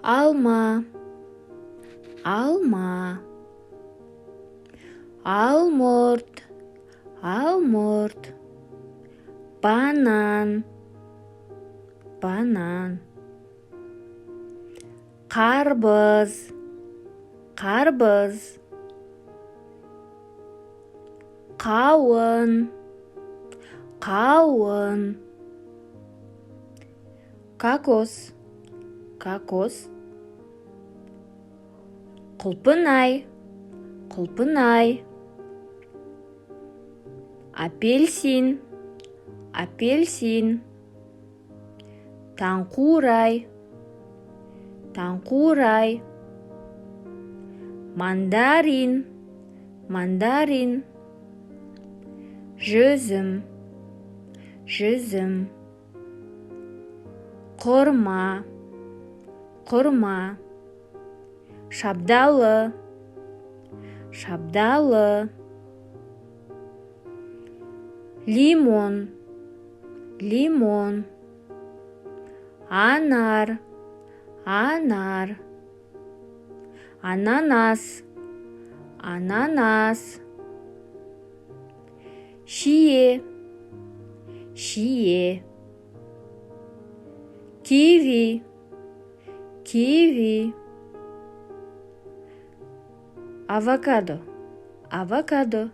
Алма, алма. Алмұрт, алмұрт. Банан, банан. Қарбыз, қарбыз. Қауын, қауын. Кокос, кокос. Құлпынай, құлпынай. Апельсин, апельсин. Таңқурай, таңқурай. Мандарин, мандарин. Жүзім, жүзім. Құрма, құрма. Шабдалы, шабдалы. Лимон, лимон. Анар, анар. Ананас, ананас. Шие, шие. Киви, киви. Авокадо, авокадо.